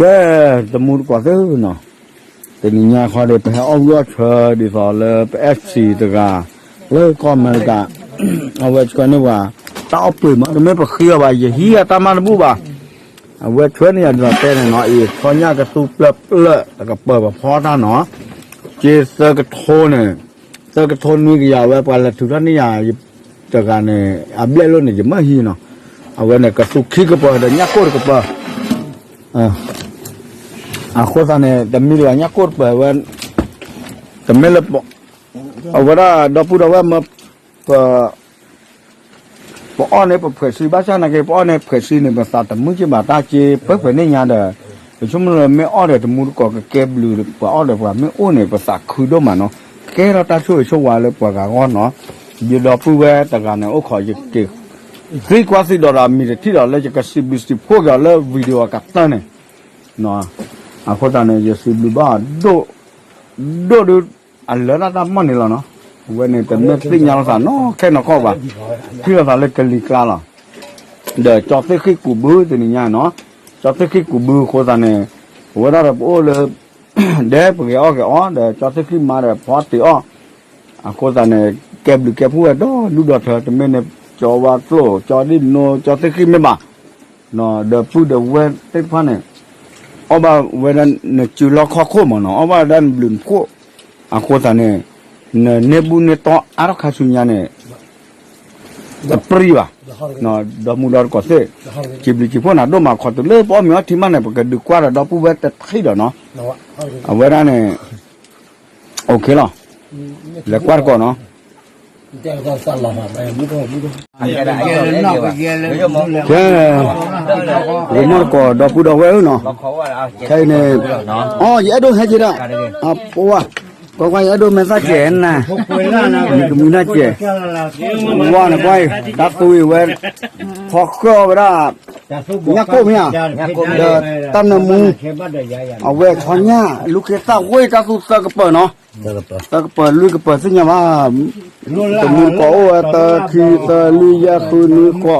ဝဲ တမူတကိးသ့ၣ်နီၤ, တနံၤညါခီဒီး ပဟဲအီၣ်ဝံၣ်အီၣ်ဆၢဒ်သိးလၢပ FC တဂၤ လၢကီၢ်အမဲရကၤ, အဝဲဆှၢန့ၢ်ပှၤ တၢ်အီၣ်ပှ့ၤမး တမ့ၢ်ပဃ့အီၤဘၣ် ယဟံးအတၢ်မၤတဘူၣ်ဘၣ်. အဝဲဆှၢန့ၢ်ယၤဒ်သိးတဲန့ၣ်နီၤ, အံၤ ဆီညၣ်ကသူပျၢၢ်ပျၢၢ် တကပၤပဖီတၢ်နီၤ, က့သၢကထိန့ၣ်, သၢကထိနွံကယၤဝဲ ပှၤလဲၤထုးထီၣ်န့ၢ်ယၤ တဂၤန့ၣ် အဘျဲၣ်လိၣ်န့ၣ် ယမၢဟံးနီၤ, အဝဲန့ၣ် ကသူခံကပၤဒီးညၣ်ကိၢ်တကပၤ အဃိသတးန့ၣ် တမံၤလၢညၣ်ကိၢ်တကပၤဝဲ, တမ့ၢ်လၢ အဝဲဒၣ်ဒီပုၢ်ဒီဝဲၢ်မၢ ပ ပအီၣ်န့ၣ် ပဖှဲးစ့ဘၣ်ဆၣ်နာ်က့ ပအီၣ်န့ၣ်ဖှဲးစ့န့ၣ် ပသးတမုာ်က့ဘၣ် တၢ်က့ပှဲၤပှဲၤန့ၢ်ညါဒီး ပဆိကမိၣ်လၢမ့ၢ်အီၣ်ဒီးတမူတကိးကကဲဘျုးပှၤအီၣ်ဒီးပှၤမ့ၢ်အိၣ်န့ၣ် ပသးခုဒိၣ်မးနီၤ, ကဲထီၣ်တၢ်ဆိၣ်ဂ့ၤဆိၣ်ဝါလၢပှၤဂၤဂီၢ်နီၤ, ယဒီပုၢ်ဝဲၢ်တဂၤန့ၣ် အိၣ်ခိးယက့ၤ သံကွၢ်သံဒီးဒီးမံၤတထံၣ်ဒီးလၢယကစံးဘျုးစံးဖှိၣ်က့ၤအီၤလၢ video အကတၢၢ်န့ၣ် အဃိသတးန့ၣ် ယစံးဘျုးဘၣ်အီၤ ဒိၣ်ဒိၣ်ဒု အလၢတၢ်တၢ်မီၢ်န့ၣ်လီၤနီၤ, အဝဲန့ၣ်တမ့ၢ်သ့ၣ်ညါလိာ်သးနီၢ်ခဲနီၢ်ခီဘၣ်, ထံၣ်လိာ်သးလၢကလံၤကျါလီၤ, ဒီးကၠီသ့ၣ်ဃံၣ်ကူးဘုတနံၤညါနီၤ, ကၠီသ့ၣ်ဃံၣ်ကူးဘုအဃိသတးန့ၣ်, အဝဲဒၣ်ဒီးပအိၣ်လၢ ဒဲပဂဲၤအီၣ်ဂဲၤအီ ဒီးကၠီသ့ၣ်ဃံၣ်မါဒီးဖီတ့ၢ်အီၣ်, အဃိသတးန့ၣ် ကဲဘျုးကဲဖှိၣ်ဝဲဒီဒူၣ်ဒီထၢ တမ့ၢ်န့ၣ် ကၠီဝါကျိၣ် ကၠီဒ့ၣ်နိ ကၠီသ့ၣ်ဃံၣ်မ့ၢ်ဘၣ် ဒီပုၢ်ဒီဝဲၢ်သ့ၣ်တဖၣ်န့ၣ် အီၣ်ဘၣ်ဝဲဒၣ်နစုလီၢ်ခီၣ်ခိၣ်မးနီၤ, အီၣ်ဘၣ်ဝဲဒၣ်နဘျုးနဖှိၣ်, အဃိသတးန့ၣ် နန့ၢ်ဘူၣ်န့ၢ်တီအါထီၣ်ခါဆူညါန့ၣ် တပြံဘၣ်, ဒီမူဒီတကိးသ့ၣ်, စံးဘျုးစံးဖှိၣ်နၤဒိၣ်မး ခီတုၤလၢပအီၣ်မ့ၤအီထံမးန့ၣ် ပကဒုးကွၢ်ဒီးဒီပုၢ်ဝဲၢ်တထံၣ်ဒီးနီၤ, အဝဲဒၣ်န့ၣ် လဲၤကွၢ်တကိးနီၤ ကဲ ဂီၤမီၢ်တကိး ဒီပုၢ်ဒီဝဲၢ်ဧၢနီၤ, ခဲအံၤန့ၣ်, အိ ယအဲၣ်ဒိးဟဲက့ၤဒီး, အပှၤ, ကွၢ်ကွၢ် ယအဲၣ်ဒိးမဲာ်သၣ်စဲးနၤ, မံၤကမံၤနၢ်စဲး, ဝါန့ၣ်ကွၢ်အံၤ တၢ်သူအံၤဝဲ, ဖီဃၢအီၤဝဲဒၣ်, ညၣ်ကိၣ်မ့ၢ်ဧါ, ဒီးတၢ်နၢမူ, အဝဲဆီညၣ် လူၤခ့သၣ်ဝ့ၢ်တၢ်သူသၢကပၤနီၤ သၢကပၤလွံၢ်ကပၤသ့ၣ်ညါဘၣ်, တမူတကိးအိၣ်ဝဲ တၢ ခံ သၢ လွံၢ် ယဲၢ် ဃု နွံ ဃိး ခွံ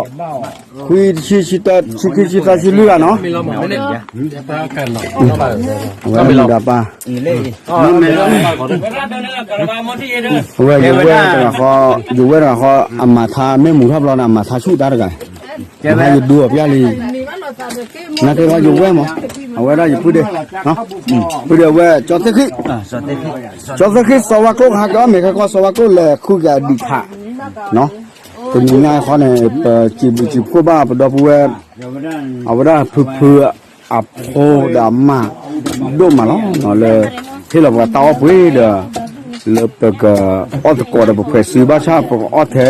တဆံ ဆံတၢ ဆံခံ ဆံသၢ ဆံလွံၢ်ဂၤနီၤ, အဝဲမုၢ်ဒီးပၢ်, အဝဲယဝဲၢ်တဂၤဃီ, ယဝဲၢ်တဂၤဃီ အမၤထါမ့ၢ်မူၤထီၣ်ဘျီန့ၣ် အမၤထါဆူၣ်တၢ်တဂၤ, မၤထါယဒိအပျၢ်လံ နာ်က့ဒီးယဝဲၢ်မး, အဝဲဒၣ်ယပုၢ်ဒ့, ပုၢ်ဒ့အဝဲၢ် ကၠီသ့ၣ်ဃံၣ်, ကၠီသ့ၣ်ဃံၣ် စီၤဝါကျိၣ်ဟးက့ၤအီၣ်မ့ၤခဲကီၢ် စီၤဝါကျိၣ်လဲၤဃုက့ၤအဒံးထး, တနံၤညါအဃီန့ၣ် ပစံးဘျုးစံးဖှိၣ်ဘၣ်ပဒီပုၢ်ဝဲၢ်, အဝဲဒၣ်ဖုဖုအဖိဒီးအမါ ဒိၣ်မးလီၤ, လၢဟ့ၣ်လီၤပှၤတၢ်အီၣ်ပှ့ၤဒီး လၢပကအီၣ်သကိးဒီးပဖှဲးစ့ဘၣ်ဆၣ် ပကအီၣ်ထဲ,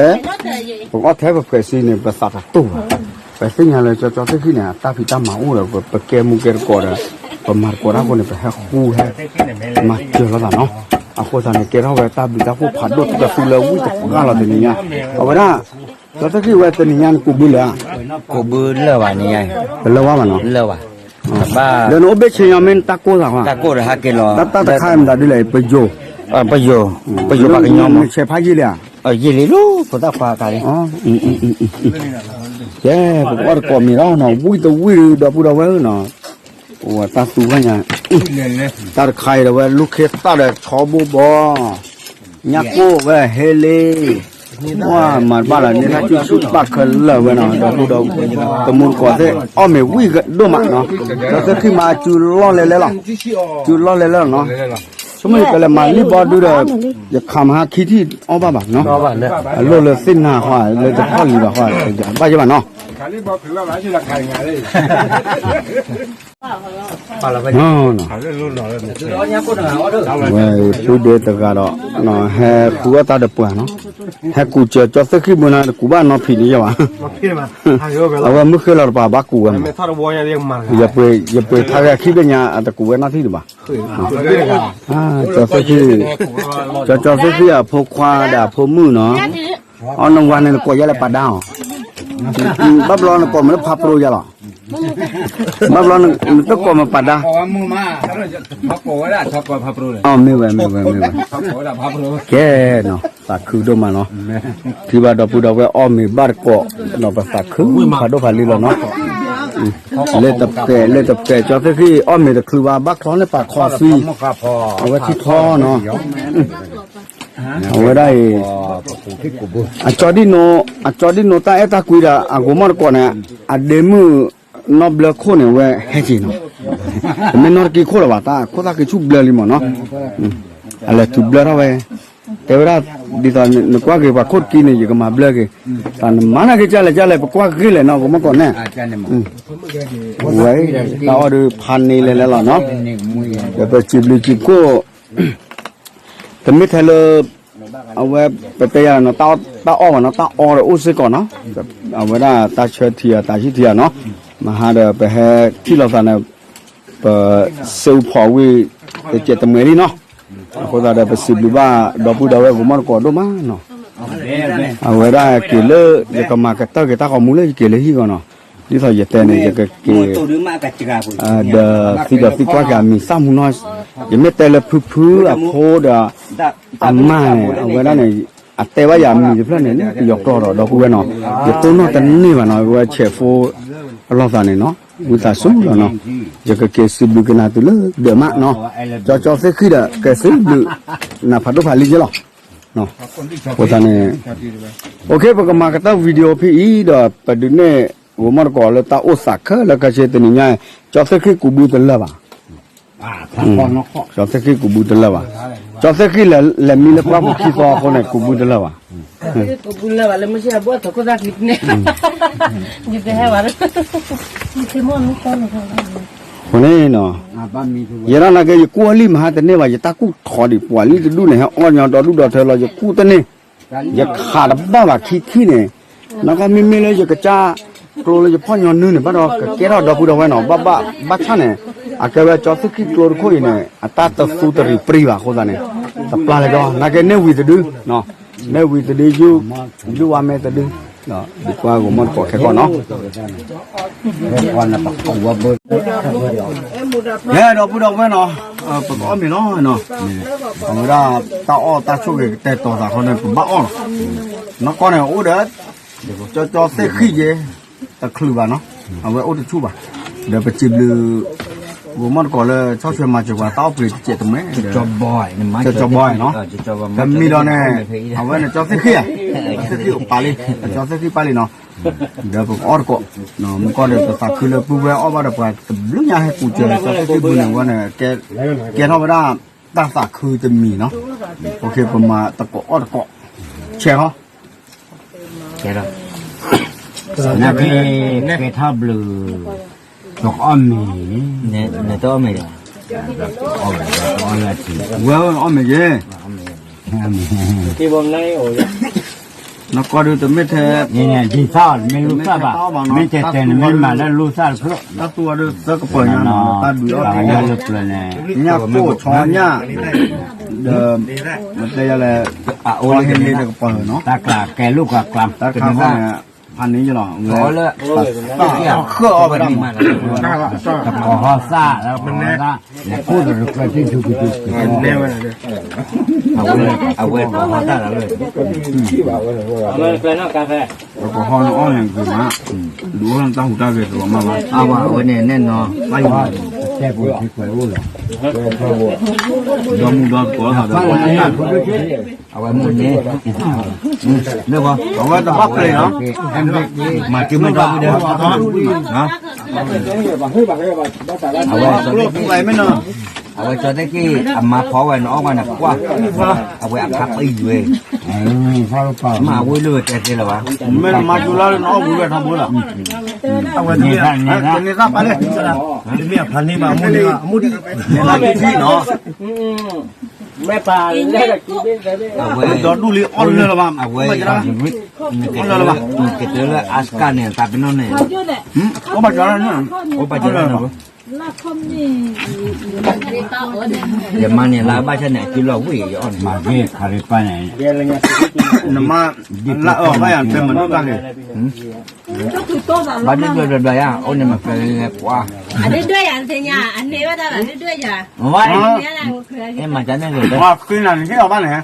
ပကအီၣ်ထဲပဖှဲးစ့န့ၣ် ပသးတတူၢ်ဘၣ်, ပသ့ၣ်ညါလၢကၠီကၠီသ့ၣ်ဃံၣ်န့ၣ် အတၢ်ဖံးတၢ်မၤအိၣ်ဒီး ပကဲမူကဲတကိးဒီး ပမၤသကိးတၢ်အဃိန့ၣ် ပဟဲဃူဟဲ, မၤစၢၤလိာ်သးနီၤ, အဃိသတးန့ၣ် ကဲထီၣ်ဝဲတၢ်ဘျုးတၢ်ဖှိၣ်ဖးဒိၣ်တဖုလၢဝံၣ်တဃၣ်လီၤတနံၤညါ, အဝဲဒၣ်, ကၠီသ့ၣ်ဃံၣ်ဝဲတနံၤညါန့ၣ် ကူးဘုလၢၤဧါ, ကူးဘုလၢာ်ဘၣ်န့ၣ်ညါ, တလၢာ်ဘၣ်နီၤ, လၢာ်ဘၣ်, ဒီးနအိၣ်ဘ့ၣ်ဆ့ညါမ့ၢ်နတၢ်ကိၢ်သးဃီ, တၢ်ကိၢ်တဟးက့ၤလီၤ, တၢ်တခါမတၤဒ်လဲၣ် ပယိၤ, ပယိၤ, ပယိၤပှၤကညီမး, ဆဲးဖးယံာ်လံဧါ, ယံာ်လံလီၤ ဖိသၣ်ခွါခါလံ, ယဲ ပကအီၣ်တကိးမ့ၤလီၤနီၤ ဝံၣ်တဝံၣ်ဒီး ဒီပုၢ်ဒီဝဲၢ်ဧၢနီၤ, ပဝဲတၢ်သူဝဲညါ, တၢ်တခါအံၤဒီးဝဲ လူၤခ့သၣ်ဒီးဆီဘိဘီ, ညၣ်ကိၣ်ဝဲဟဲလံ, မၤတဘၣ်လၢၤ န့ၢ်တၢ်ကူၣ်ဆူၣ်တဖၣ်ခဲလၢာ်ဝဲနီၤ ဒီပုၢ်ဒီဝဲၢ်, တမူတကိးသ့ၣ် အီၣ်မ့ၤဝံၣ်ဒိၣ်မးနီၤ, ဒီးသ့ၣ်ခံမး စူၤလီၢ်လဲၤလဲၣ်လီၤ, စူၤလီၢ်လဲၤလဲၣ်လီၤနီၤ, ဆိကမိၣ်ယကလဲၤမၤလံၣ်ဘီဒုဒီး, ယခးမဟါခံထံၣ်အီၣ်ဘၣ်ဘၣ်နီၤ, အလိၣ်လၢသ့ၣ်နၤဃီ လၢတဖီၣ်လံၤဘၣ်ဃီ ဘၣ်ယဘၣ်နီၤ ဝဲပုၢ်ဒ့တဂၤဒီး, ဟဲဃုအီၣ်တၢ်ဒီးပှၤနီၤ, ဟဲကူးစၢၤကၠီသ့ၣ်ဃံၣ်မုၢ်နၤ တကူးဘၣ်နီတဖံးန့ၣ်ယဲဘၣ်, အဝဲမုၢ်ဃ့လီၤတပၤဘၣ်ကူးဝဲမး, ယပှ့ၤထါဂဲၤခံဘ့ၣ်ညါ အတကူးဝဲနီတထံၣ်တဘၣ်, ကၠီသ့ၣ်ဃံၣ်, ကၠီသ့ၣ်ဃံၣ်အဖိခွါဒီးအဖိမုၣ်နီၤ, အီၣ်နဝါန့ၣ် နကိးယဲလၢပာ်ဒါအီၤ, ဘၣ်ဘျီနကိးမ့ၢ်လၢဖးပရိယၤလီၤ ဘၣ်ဘျီနတကိးမ့ၢ်ပာ်ဒါ, မ့ၢ်ဝဲ မ့ၢ်ဝဲ မ့ၢ်ဝဲ, ကဲနီၤ သးခုဒိၣ်မးနီၤ, ထံၣ်ဘၣ်ဒီပုၢ်ဒီဝဲၢ်အီၣ်မ့ၤဘၣ်တကိး, ဒီးပသးခုဖးဒိၣ်ဖးလံလီၤနီၤ လဲၤတပဲာ် လဲၤတပဲာ် ကၠီသ့ၣ်ဃံၣ်အီၣ်မ့ၤတချုးဘၣ် ဘၣ်ချီန့ၢ်ပာ်ခီသံ, အဝဲထံချီနီၤ, အဝဲဒၣ်အံၤ အကၠီဒံၣ်နိ အကၠီဒံၣ်နိတၢ်အဲၣ်တၢ်ကွံဒီး အဂိၤမီၢ်တကိးန့ၣ် အဒ့မုၣ်နီၢ်ဘျၢခိၣ်န့ၣ် ဝဲဟဲက့ၤနီၤ, တမ့ၢ်နီၢ်တက့ခိၣ်လၢၤဘၣ် တၢ်ခိၣ်သၣ်က့ဆူၣ်ဘျၢလံမ့ၢ်နီၤ, အလဲၤတုၤဘျၢထီၣ်ဝဲ တဲဝဲဒၣ် ဒ်သိးနကွၢ်က့ၤပှၤခိၣ်တက့န့ၣ် ယကမၤဘျၢက့ၤ, တၢ်နမၤနာ်က့ၤကၢ်လဲၣ်ကၢ်လဲၣ် ပကွၢ်ဂ့ၤလဲၣ်နီၤ ဂိၤမီၢ်တကိးန့ၣ်, ဝဲ တၢ်အီၣ်ဒုးဖးန့ၢ်လဲၣ်လဲၣ်လီၤနီၤ, ဒီးပစံးဘျုးစံးဖှိၣ် တမ့ၢ်ထဲလၢ အဝဲ ပတဲယၤနီၤ တၢ်အီၣ်ဘၣ်နီၤ တၢ်အီဒီးအိၣ်စ့ၢ်ကီးနီၤ, အဝဲဒၣ်တၢ်ဆၢထံးအီၤ တၢ်ဟံးထံးအီၤနီၤ, မဟါဒီးပဟဲထံၣ်လိာ်သးန့ၣ် ပစဲးအူဖီးဝံၤ တကဲးတမှဲၤလံနီၤ, အဃိသတးဒီး ပစံးဘျုးဘၣ်ဒီပုၢ်ဒီဝဲၢ်ဂိၤမီၢ်တကိးဒိၣ်မးနီၤ, အဝဲဒၣ်က့ၤလၢ ယကမၤကတၢၢ်က့ၤတၢ်ဂီၤမူလၢယက့ၤလၢဟံၣ်ဂီၤနီၤ, ဒ်သိးယတဲန့ၣ် ယကက့ၤ ဒီးသံဒီးသံကွၢ်က့ၤအမံၤသၣ်မူနီၤ, ယမ့ၢ်တဲလၢဖုဖုအဖိဒီး အမါန့ၣ် အဝဲဒၣ်န့ၣ် အတဲဘၣ်ယၤအမံၤတဖျၢၣ်န့ၣ် ပယီၤကျိာ်ဒီး ဒီပုၢ်ဝဲၢ်နီၤ, ယတိၢ်နီၣ်တန့ၢ်ဘၣ်နီၤ ဝဲဆဲးဖိအလိာ်သးန့ၣ်နီၤ, ဝံသးစူၤဒီးနီၤ, ယကက့ၤစံးဘျုးကနၣ်တုၤလၢဒၢးမးနီၤ, ကၠီကၠီသ့ၣ်ဃံၣ်ဒီး ကဲစံးဘျုး နၤဖးဒိၣ်ဖးလံက့လီၤ, အဃိသတးန့ၣ် OK ပကမၤကတၢၢ် video ဖဲအံၤဒီး ပဒုးနဲၣ် ဂိၤမီၢ်တကိးလၢတၢ်အိၣ်သးခဲလၢာ်ခဲဆ့တနံၤညါ, ကၠီသ့ၣ်ဃံၣ်ကူးဘုတလၢာ်ဘၣ် ကၠီသ့ၣ်ဃံၣ်ကူးဘုတလၢာ်ဘၣ်, ကၠီသ့ၣ်ဃံၣ်လဲၤမံလၢပှၢ်ပူၤခံသီအဃိန့ၣ် ကူးဘုတလၢာ်ဘၣ်, အဃိန့ၣ်နီၤ, ယဲဒၣ်နာ်က့ယကူၣ်အီၤလံမဟါတန့ၢ်ဘၣ် ယတၢ်ကူၣ်ထီၣ်ဒံးပှၤလံတဒူၣ်န့ၣ် ဟဲအီၣ်ညီဒီဒူၣ်ဒီထၢလီၤ ယကူၣ်တန့ၢ်, ယခးတဘၣ်ဘၣ်ခံခံန့ၣ်, နာ်က့မ့မ့ၢ်လၢယကစၢ်ကျိလၢယဖီၣ်ညီနုၢ်န့ၣ် ဘၣ်ဒီးကကဲထီၣ်ဒီပုၢ်ဒီဝဲၢ်နီၤ, ဘၣ်ဘၣ်ဆၣ်န့ၣ်, အကဲဝဲကၠီသ့ၣ်ဃံၣ်ကျိတခိၣ်အံၤန့ၣ် အတၢ်တသူတရံးပြံဘၣ်အဃိသတးန့ၣ်, တပျၢ်လဲၤကီ နာ်က့န့ၢ်ဝံၤတဒု န့ၢ်ဝံၤတဒုယုၢ်, ယုၢ်ဝါမဲတဒု, ဒ်ပှၤဂိၤမီၢ်တကိးခဲကီၢ်နီၤ ယဲဒီပုၢ်ဒီဝဲၢ်နီၤ, ပကအီၣ်မ့ၤလီၤနီၤ, အဝဲဒၣ်တၢ်အီၣ်တၢ်ဆိၣ်ဂ့ၤကတဲာ်ကတီၤသးခီန့ၣ် ပဘၣ်အီၣ်လီၤ, နီၢ်ကီၢ်န့ၣ်အိၣ်ဒီး ကၠီကၠီသ့ၣ်ဃံၣ်ယဲ, တချုးဘၣ်နီၤ, အဝဲအိၣ်တဆူၣ်ဘၣ်, ဒီးပစံးဘျုး ဂိၤမီၢ်တကိးလၢဆီၣ်ထွဲမၤစၢၤပှၤတၢ်အီၣ်ပှ့ၤတစဲးတမှဲ, ကၠီဘီနီၤ, ကၠီဘီနီၤ, တမံၤဒီးန့ၣ်, အဝဲန့ၣ်ကၠီသ့ၣ်ဃံၣ်ဧါ, ကၠီသ့ၣ်ဃံၣ်အိၣ်ပာ်လံ, ကၠီသ့ၣ်ဃံၣ်ပာ်လံနီၤ, ဒီးပကအီၣ်တကိး, မ့ၢ်ကီၢ်ဒီးပသးခုလၢပုၢ်ဝဲၢ်အီၣ်ဘၣ်ဒီးပှၤတဘျုးညါဟဲကူးစၢၤ ကၠီသ့ၣ်ဃံၣ်ပူၤန့ၣ် ဝဲန့ၣ်, ကဲထီၣ်ဝဲဒၣ်တၢ်သးခုတမံၤနီၤ, ပမၤတကိးအီၣ်တကိး, ဆဲးဟီ ကဲထီၣ်ဘျုး, ပကအီၣ်မ့ၤ, နတအီၣ်မ့ၤ, ဝဲအီၣ်မ့ၤယဲ, နကီၢ်ဒုးတမ့ၢ်ထဲ, ဒ်သၣ်အီၤတမ့ၢ်လူသၣ်ဘၣ်, မ့ၢ်တဲတဲန့ၣ်မ့ၢ်မၤလၢလူသၣ်တဖျၢၣ်, တၢ်သူဝဲဒုးသၢကပၢၤညါနီၤ, တၢ်ဒုးအီၣ်တ့ၢ်ညါ, ညၣ်ကိၣ်ဆီညၣ်, ဒီး, မတဲယလဲၣ်, အအိၣ်လၢဟ့လ့တကပၢၤနီၤ, တၢ်ကျးကဲလိာ်ကျးကျး, တၢ်ခါခီန့ၣ်, ဖးန့ၢ်ယလီၤ, ဃၢအီၣ်ဝဲဒၣ်မး, တကီၤဟီသၣ်, ခိၣ်တရကျၢၤတံၢ်ထူကတု, အဝဲကီၤဟီသၣ်လီၤ, ကီၤဟီန့ၣ်အီၣ်န့ၣ်ဂ့ၤမး, ဒုးအိၣ်လၢတၢ်ဟူးတၢ်ဂဲၤတလီၤမးဘၣ်, အဝဲန့ၣ်နဲၣ်နီၤ, တဲပူၤထံကွဲးအိၣ်လီၤ, ဒီမူဒီတကိးသးဒီး အဝဲမ့ၢ်န့ၣ်, အဝဲတဘၣ်ပျဲၤနီၤ, မၤက့ၤမ့ၢ်ဒီပုၢ်ဒီဝဲၢ်, အဝဲ, အဝဲကၠီသ့ၣ်ဃံၣ် အမါဖီဝဲန့ၣ် အီၣ်ဝဲန့ၣ်ကွၢ်, အဝဲအခါပံယွဲ, မ့ၢ်အဝဲလၢဝဲတဲသ့လၢၤဘၣ်, မ့ၢ်နမါကၠူလၢနအီၣ်ဝံၤဝဲထီဘိလီၤ, အဝဲန့ၣ်, န့ၢ်သၣ်ပာ်လံ, န့ၢ်သၣ်ပာ်လံ, န့ၢ်သၣ်ပာ်လံနီၤ မ့ၢ်ပာ်လၢ, အဝဲဒီဒူၣ်လံအီၣ်လၢလၢၤဘၣ်, အဝဲ, အီၣ်လၢလၢၤဘၣ်, ကတၢၢ်လၢအါစကၢ်န့ၣ် သးပ့ၤနီၣ်န့ၣ်, အိၣ်ဘၣ်ကၠီလၢ, အိၣ်ဘၣ်ကၠီလၢ, ယမါန့ၣ် လၢအဘၣ်ဆၣ်န့ၣ် အစုလီၢ်ဝံၣ်ယအီၣ်န့ၣ်, မၤဂ့ၤခါရံပၢ်န့ၣ်, နမါ, လၢအီၣ်ဘၣ်ယၤတဲမနုၤတၢ်ဂ့ၤ ဘၣ်ဒုးဒွဲၣ်ဘျီဘျီယါ, အိၣ်န့ၣ်မၤဖျဲးလၢကွၢ်, အဒုးဒွဲၣ်ယၤသ့ၣ်ညါ, အန့ၢ်ဝဲဒၣ်ဘၣ်ဒုးဒွဲၣ်ယၤ, မၤကန့ၣ်ဂ့ၤ, ဃ့နၤန့ၣ်ဟ့ၣ်အီၤဘၣ်န့ၣ်,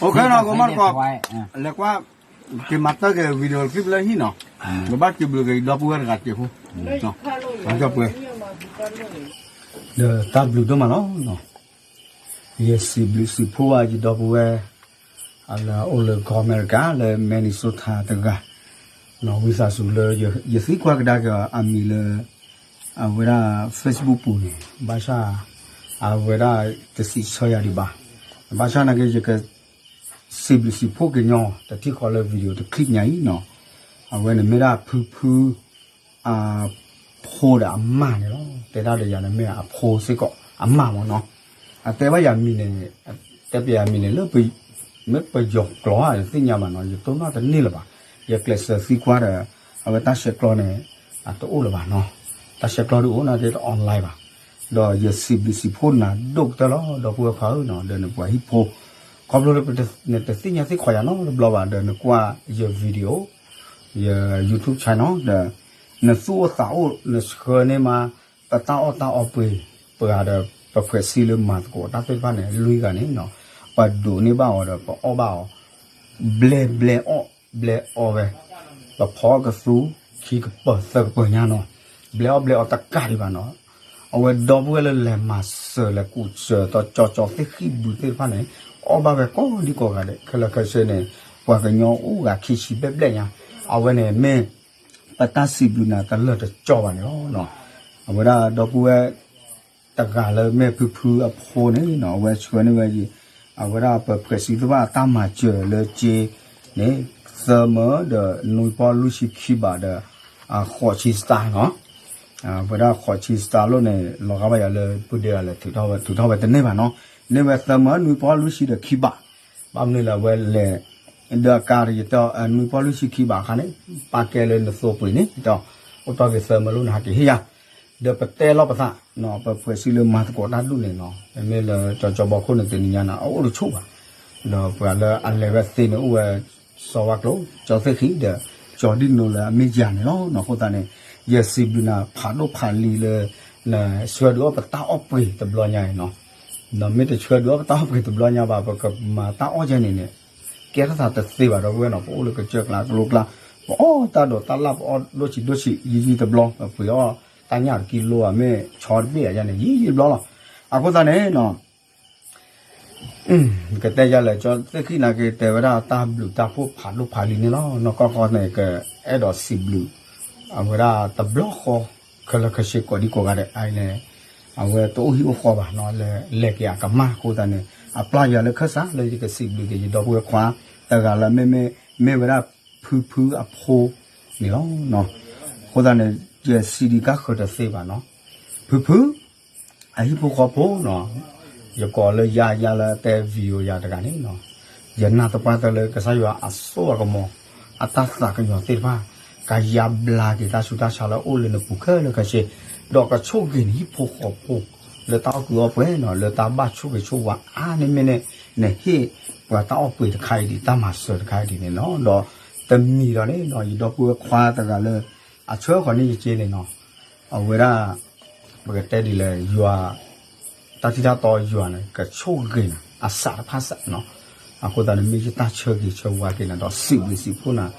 ကမၣ်တကီး လဲၤကွၢ် က့ၤမၤတၢ်က့ၤ video clip လၢဟံၣ်နီၤ, ကဘၣ်စံးဘျုးက့ၤဒီပုၢ်ဝဲၢ်တဂၤစ့ၢ်ဖိ, ပှဲၤ ဒီးတၢ်ဘျုးဒိၣ်မးလီၤ. ယစံးဘျုးစံးဖှိၣ်ဘၣ်ယဒီပုၢ်ဝဲၢ် လၢအအိၣ်လၢကီၢ်အမဲရကၤ လၢ Minnesota တဂၤ, ဝံသးစူၤလၢ ယသံကွၢ်ကဒါက့ၤအမံၤလၢ အဝဲဒၣ် Facebook ပူၤန့ၣ် ဘၣ်ဆၣ် အဝဲဒၣ်တစံးဆၢယၤဒံးဘၣ်. ဘၣ်ဆၣ်နာ်က့ ယက စံးဘျုးစံးဖှိၣ်က့ၤညီ တထံၣ်ဃီလၢ video တ clip ညါအံၤနီၤ, အဝဲန့ၣ်မ့ၢ်ဒၣ်ဖုဖု အဖိဒီးအမါန့ၣ်လီၤ. တဲဒၣ်ဒီးယၤန့ၣ်မ့ၢ်အဖိစ့ၢ်ကီး အမါမ့ၢ်နီၤ, အတဲဘၣ်ယၤမံၤန့ၣ် တဲပယၤမံၤန့ၣ်လၢ မ့ၢ်ပယီၤကျိာ်ဧါ ယသ့ၣ်ညါဘၣ်နီၤ, ယတိၢ်နီၣ်တန့ၢ်လၢၤဘၣ်. ယကျဲးစၢးသံကွၢ်ဒီး အဝဲတၢ်ဆဲးကျိးန့ၣ် အတအိၣ်လၢၤဘၣ်နီၤ, တၢ်ဆဲးကျိးဒ်အိၣ်နာ်က့ တ online ဘၣ်. ဒီးယစံးဘျုးစံးဖှိၣ်နၤဒိၣ်ကတၢၢ်လီၤ ဒီပုၢ်ဝဲၢ်ခွါဧၢနီၤ, ဒီးနပှၤဟံၣ်ဖိ ခီဖျိလၢ နတသ့ၣ်ညါသ့ၣ်ခီယၤနီတဘျီဘၣ် ဒီးနကွၢ်ယ video ယ YouTube channel ဒီး နသူၣ်အိၣ်သးအိၣ် နဆှၢန့ၢ်မး ပတၢ်အီၣ်တၢ်အီပှ့ၤ ပှၤဒီး ပဖှဲးစံလၢမၤသကိးတၢ်သ့ၣ်တဖၣ်န့ၣ် လွံၢ်ဂၤန့ၣ်နီၤ, ပဒိးန့ၢ်ဘၣ်အီၤဒီး ပအီၣ်ဘၣ်အီၤ ဘျဲဘျဲအီၣ်ဘျဲအီဝဲ, ပဖီကသူ ခံကပၢၤသၢကပၢၤညါနီၤ, ဘျဲအီၣ်ဘျဲအီတကးဒံးဘၣ်နီၤ. အဝဲဒီပုၢ်ဝဲၢ်လၢလဲၤမၤစၢၤလဲၤကူၣ်စၢၤ တီကၠီကၠီသ့ၣ်ဃံၣ်ဘုသ့ၣ်တဖၣ်န့ၣ် အီၣ်ဘၣ်ဝဲကိးဒံကိးဂၤဒဲး ခဲလၢာ်ခဲဆ့န့ၣ် ပှၤကညီအိၣ်ဂၤခံဆံဘျဲၣ်ဘျဲၣ်ညါ, အဝဲန့ၣ်မ့ၢ် ပတၢ်စံးဘျုးနၤတလၢာ်တကီဘၣ်န့ၣ်လီၤ. အဝဲဒၣ်ဒီပုၢ်ဝဲၢ် တဂၤလၢမ့ၢ်ဖုဖုအဖိန့ၣ်နီၤ, အဝဲဆှၢန့ၢ်ဝဲ အဝဲဒၣ်ပဖှဲးစံသ့ၣ်တဖၣ်အတၢ်မၤစၢၤလၢက့န့ၣ် သၢမၢဒီးနွံပီၢ်လွံၢ်ဆံခံဘးဒီး ဃိးဆံစတၢ်နီၤ. အဝဲဒၣ်ဃိးဆံစတၢ်လိၣ်န့ၣ် လီၤဂာ်ဘၣ်ယၤလၢပုၢ်ဒ့ဂၤလဲၤထုးထီၣ်ဝဲတန့ၢ်ဘၣ်နီၤ, န့ၢ်ဝဲသၢမၢနွံပီၢ်လွံၢ်ဆံဒီးခံဘး, ဘၣ်မနုၤလဲၣ်အဝဲလဲၤ ဒီးအကါတယတဲ နွံပီၢ်လွံၢ်ဆံခံဘးအခါန့ၣ် ပာ်ကဲလၢနသိပှ့ၤန့ၣ် ဒီး အိၣ်တီၢ်က့ၤသၢမၢလိၣ်န့ၣ် ဟးက့ၤဟ့ၣ်ယၤ, ဒီးပတဲလီၤပသးနီၤ, ပဖှဲးစံလၢမၤသကိးတၢ်ဒူၣ်န့ၣ်နီၤ, မ့မ့ၢ်လၢကၠီကၠီဘီခိၣ်န့ၣ် တနံၤညါန့ၣ် အအိၣ်တဆူၣ်ဘၣ်, ဒီးပှၤလၢအလဲၤဝဲသ့န့ၣ် အိၣ်ဝဲ စီၤဝါကျိၤ ကၠီသ့ၣ်ဃံဒီး ကၠီဒံၣ်နိလၢအမ့ၢ်ယၤန့ၣ်လီၤ. အဃိသတးန့ၣ် ယစံးဘျုးနၤဖးဒိၣ်ဖးလံၤလၢ နဆှၢဒုးအီၣ်ပတၢ်အီၣ်ပှ့ၤတဘျီညါအံၤနီၤ, နမ့ၢ်တဆှၢဒုးအီၣ်ပတၢ်အီၣ်ပှ့ၤတဘျီညါဘၣ် ပကမၤတၢ်အီၣ်ယဲန့ၣ်န့ၣ် ကဲထီၣ်သးတသ့ဘၣ်ဒီပုၢ်ဝဲၢ်နီၤ, ပအိၣ်လၢကစၢၢ်ကျါကလိကျါ, ပအီၣ်တၢ်ဒိးတၢ်လၣ် ပအီၣ်ဒိၣ်ဆံးဒိၣ်ဆံး ယံာ်ယံာ်တဘျီ ပပှ့ၤအီၣ်တၢ်ညၣ်တကံလိဧါ မ့ၢ်ဆီတဘ့ၣ်ဧါယဲန့ၣ် ယံာ်ယံာ်တဘျီလီၤ. အဃိသတးန့ၣ်နီၤ ကတဲယၤလဲၣ် ကၠီသ့ၣ်ဃံန့ၣ်က့ၤတဲဝဲဒၣ်တၢ်ဘျုးတၢ်ဖှိၣ်ဖးဒိၣ်ဖးလံၤန့ၣ်လီၤ. နီၢ်ကီၢ်ဃီန့ၣ် ကအဲၣ်ဒိးစံးဘျုး အဝဲဒၣ်တဘျီဃီ ခဲလၢာ်ခဲဆ့ကိးဒံကိးဂၤဒဲးအံၤန့ၣ် အဝဲတအိၣ်ဟံၣ်အိၣ်ဃီဘၣ်နီၤ, လဲၤက့ၤအကမၢ်အဃိသတးန့ၣ် အပျၢ်ယၤလၢခၢၣ်စးလၢယကစံးဘျုးက့ၤ ယဒီပုၢ်ဝဲၢ်ခွါ တဂၤလၢမ့မ့ၢ် မ့ၢ်ဝဲဒၣ်ဖုဖုအဖိန့ၣ်လီၤ. အဃိသတးန့ၣ် ယစံးဒံးကါဃၢၤတသ့ဘၣ်နီၤ, ဖုဖု အဟံၣ်ဖိဃီဖိနီၤ, ယကိးလၢယၤယၤလၢအတဲ video ယၤတဂၤန့ၣ်နီၤ, ယနာ်သပှၢ်တၢၢ်လၢကစၢ်ယွၤအစိအကမီၤ အတၢ်သးကညီၤသ့ၣ်တဖၣ် ကယါဘျါက့ၤတၢ်ဆူးတၢ်ဆါလၢအအိၣ်လၢနပူၤခဲလၢာ်ခဲဆ့, ဒီးကဆိၣ်ဂ့ၤနဟံၣ်ဖိဃီဖိ လၢတၢ်အီၣ်ကုးအီၣ်ပှဲၤနီၤ, လၢတၢ်ဘၣ်ဆိၣ်ဂ့ၤဆိၣ်ဝါအါန့ၢ်မ့ၢ်န့ၣ် နဟ့ၣ်ပှၤတၢ်အီၣ်ပှ့ၤတခါအံၤဒံး တၢ်မၤစၢၤတခါအံၤဒံးန့ၣ်လီၤ. ဒီးတမံၤဒီးန့ၣ်နီၤ ယဒီပုၢ်ဝဲၢ်ခွါတဂၤလၢ အဆှၢဃီၤန့ၢ်ယက့န့ၣ်နီၤ, အဝဲဒၣ် ပကတဲဒ်လဲၣ် ယွၤ တၢ်ထံၣ်တၢ်တီယွၤန့ၣ် ကဆိၣ်ဂ့ၤနၤ အစးတဖၣ်စးနီၤ. အဃိသတးန့ၣ် မ့ၢ်ယတၢ်ဆၢဂ့ၤဆၢဝါက့ၤနၤဒီး စံးဘျုးစံးဖှိၣ်နၤ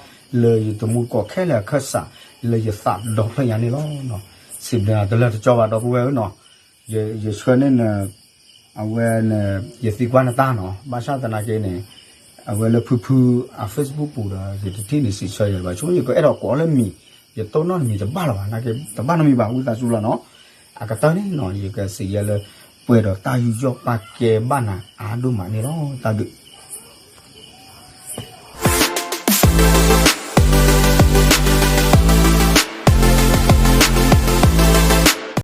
လၢယတမူတကိးခဲလၢာ်အခၢၣ်စး လၢယသးဒီဖျၢၣ်ညါန့ၣ်လီၤ. စံးဘျုးနၤတလၢာ်တကီဘၣ် ဒီပုၢ်ဝဲၢ်ဧၢနီၤ. ယဆှၢန့ၢ်န အဝဲန့ၣ် ယသံကွၢ်နတၢ်နီၤ, ဘၣ်ဆၣ်သနာ်က့န့ၣ် အဝဲလၢဖုဖုအ Facebook ပူၤဒီး ယတထံၣ်န့ၢ်စံးဆၢယၤဘၣ်, ဆိယကအဲၣ်ဒိးကိးလၢမံၤ, ယတိၢ်နီၣ်နမံၤတဘၣ်လၢၤဘၣ်, နာ်က့တဘၣ်နီတမံၤဘၣ် ဝံသးစူၤလီၤနီၤ. အကတၢၢ်န့ၣ်နီၤ ယကစံးယဲလၢ ပှဲၤဒီးတၢ်ယူးယီၣ်ပာ်ကဲဘၣ်နၤအါဒိၣ်မးန့ၣ်လီၤ. တၢ်ဘျုး